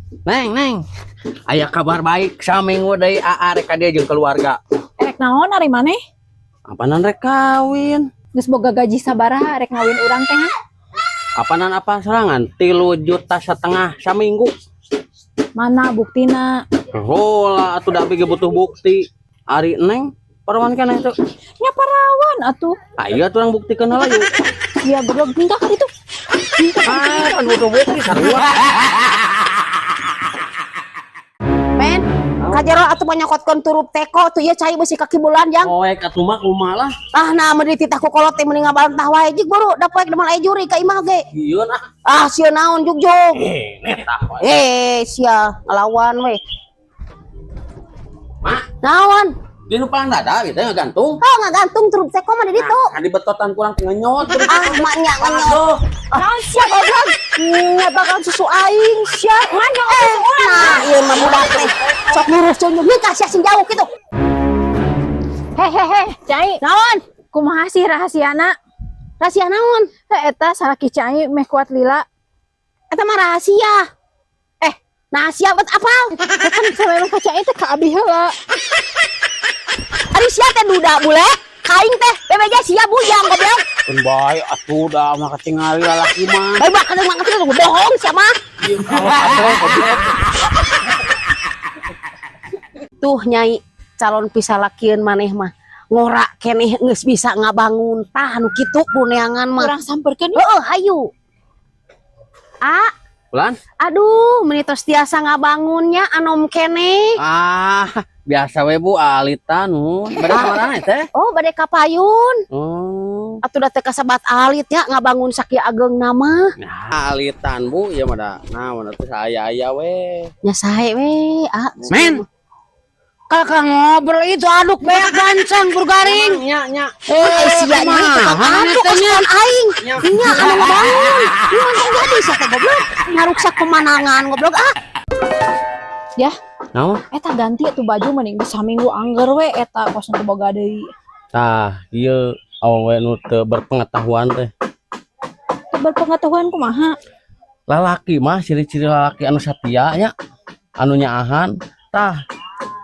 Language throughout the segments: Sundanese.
Neng, Neng. Aya kabar baik, saminggu deui Aa rek ka dieu jeung keluarga. Rek naon ari maneh? Apanan rek kawin? Geus boga gaji sabaraha rek ngawin urang teh, ha? Apanan apa serangan? 3,5 juta saminggu. Mana buktina? Hola, atuh da abi ge butuh bukti. Ari Neng, parawan keneh tuh? Nya parawan atuh. Ayo atuh urang buktikeun heula yuk. Sia goblok, minta ka ditu. Ah, kan butuh bukti sarua. Men, kajero atuh manyokotkeun turup teko tuh ieu cai beusi kakibulan, Jang. Poek atuh mah kumaha lah. Ah, nah mah dititah ku kolot teh mending ngabantah wae jig baru da poek demal aya juri ka imah ge. Sieun ah. Ah, sieun naon jugjug. Eh, netah wae. Eh, sia ngelawan we. Mak, Naon? Di nu dada gitu ngagantung. Oh, ngagantung turup teko mah di ditu. Nah, di betotan kurang ngenyot. Ah, maknya ngenyot. Naon sia, goblok? Nyebakan susu aing sia. Mana? Eh, nah, ieu mah budak teh. Sok ngurus jeung nikah sia sing jauh kitu. Hehehe, Cai. Naon? Kumaha sih rahasiana? Rahasia naon? Heh, eta salaki Cai meh kuat lila. Eta mah rahasia. Eh, nah sia bet apal? Kan sampe ka Cai teh ka abi heula. Ari sia teh duda bule, kaing teh bebeja sia bujang goblok. Keun bae atuh da mah katingali lalaki mah. Bae bakal mah ngerti bohong sia mah. Goblok. Tuh Nyai, calon pisalakieun maneh mah ngora keneh geus bisa ngabangun tah nu kitu kuneangan mah. Urang samperkeun yuk. Heeh, hayu. Ah, Bulan? Aduh, meni tos tiasa ngabangunnya anom keneh. Ah, biasa we Bu alitan nu. Bade kamarana teh? Oh, bade ka payun. Oh. Atuh da teh kasebat alit nya ngabangun sakieu ageng nama. Nah, alitan Bu, ieu mah da. Naon atuh saaya-aya we. Nya sae we, ah. Men. Kakak ngobrol itu aduk banyak gancang burgaring. Nya nya. Eh, sia nya tukang aduk asupan aing. Nya. Nya anu ngabangun. Nya untung jadi sia teh goblok. Ngaruksak pemanangan goblok ah. Ya, Naon? Eta ganti atuh baju mending geus saminggu angger we eta kos teu boga deui. Tah, ieu awewe nu teu berpengetahuan teh. Teu berpengetahuan kumaha? Lalaki mah ciri-ciri lalaki anu satia nya, anu nyaahan, tah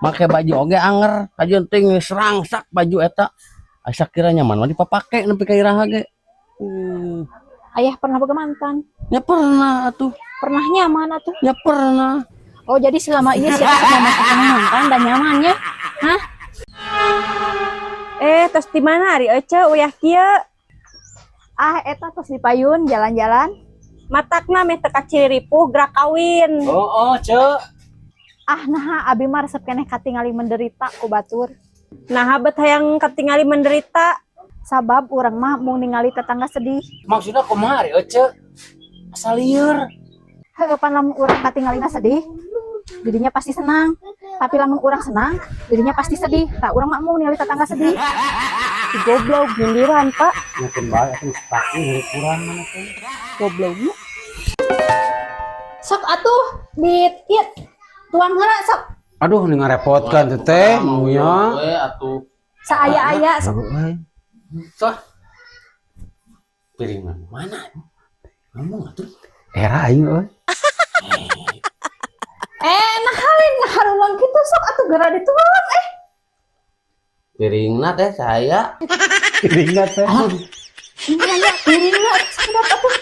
make baju oge anger, kajeun teh geus rangsak baju eta. Asa kira nyaman mah dipapake nepi ka iraha ge. Ayah pernah boga mantan? Nya pernah atuh. Pernah nyaman atuh? Nya pernah. Oh, jadi selama ini sih aku mau mantan dan nyamannya? Hah? Eh, tos di mana ari Ece uyah kieu? Ah, eta tos di payun jalan-jalan. Matakna meh teu kaciri ripuh gerak kawin. Oh, Ceu. Ah, nah abi mah resep keneh katingali menderita ku batur. Nah, bet hayang katingali menderita. Sabab urang mah mau ningali tetangga sedih. Maksudnya kumaha ari Ece? Asa lieur. Heuh, pan lamun urang katingalina sedih, dirinya pasti senang. Tapi lamun urang senang, dirinya pasti sedih. Tah urang mah mau ningali tetangga sedih. Si goblok nyindiran, Pak. Mungkin bae atuh sepatu dari kurang mana teh. Goblok. Sok atuh di ieu tuang heula sok. Aduh, ini ngarepotkan tuh teh, maunya. We atuh. Saaya-aya sok. Sok. Piring mana? Ngomong atuh. Era aing euy. Eh, nah halin ngaharulang kitu, sok atuh geura dituang eh. Piringna teh saya. Piringna teh. Iya ya, piringna sedap atuh.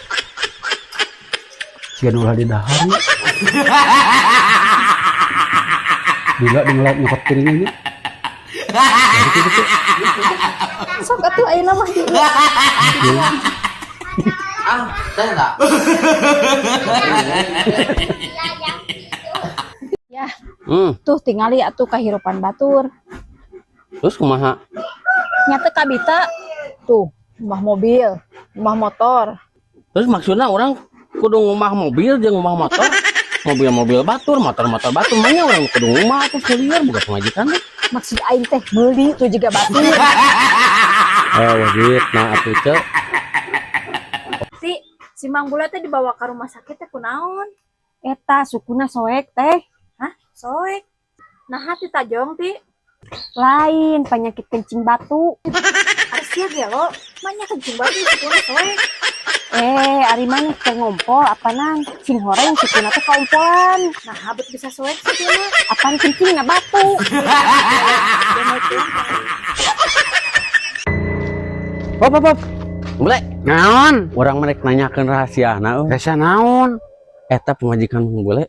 Siga nu ulah di dahar nya. Gila di ngelat nyokot piringnya nya. Sok atuh ayeuna mah di Ah, teh enggak. Ya, Hmm, tuh tingali atuh kahirupan batur. Terus kumaha? Nyata kabita tuh, rumah mobil, rumah motor. Terus maksudnya urang kudu ngumah mobil jeung ngumah motor? Mobil-mobil batur, motor-motor batur, mana urang kudu ngumah atuh selieur boga pamajikan teh. Maksud aing teh meuli tuh juga batur. Eh, wajib nah atuh Ceu. Si, si Mang Bula teh dibawa ke rumah sakit teh kunaon? Eta sukuna soek teh. Hah? Soek. Nah, hati tajong ti. Lain penyakit kencing batu. Ari sia gelo, manya kencing batu sukuna soek. Eh, ari maneh teh ngompol apanan? Sing horeng sikuna teh kaompolan. Nah, bet bisa soek sikuna. Apan kencingna batu. Hop hop hop. Bule, Naon? urang mah rek nanyakeun rahasiana euy. Rasa naon? Eta pamajikan Mang Bule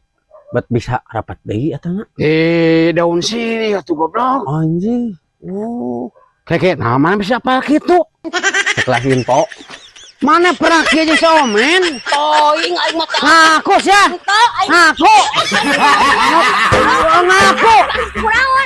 bet bisa rapat deui eta na. Eh, daun sini atuh goblok. Anjing. Oh, Keke, nah mana bisa apa gitu? sekelas info. Mana pernah kieu jeung si Omen? Toing aing mah teh. Ngaku sia. Teu aing Ngaku. Ngaku. kunaon.